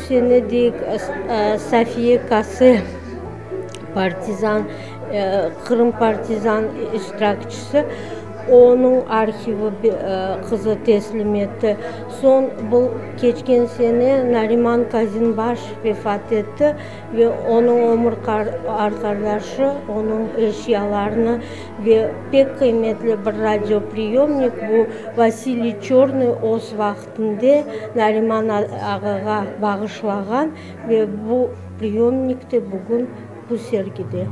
sene deyik, Safiye Kase, partizan, Qırım partizan iştirakçisi, onıñ arhivi qızı teslim etti. Soñ bu keçken sene Nariman Kazinbaş vefat etti ve onıñ ömür arqadaşı onıñ eşyalarını ve pek qıymetli bir radiopriyomnik, bu Vasiliy Çörnıy öz vaqtında Nariman ağağa bağışlağan ve bu priyomnik de bugün bu sergide.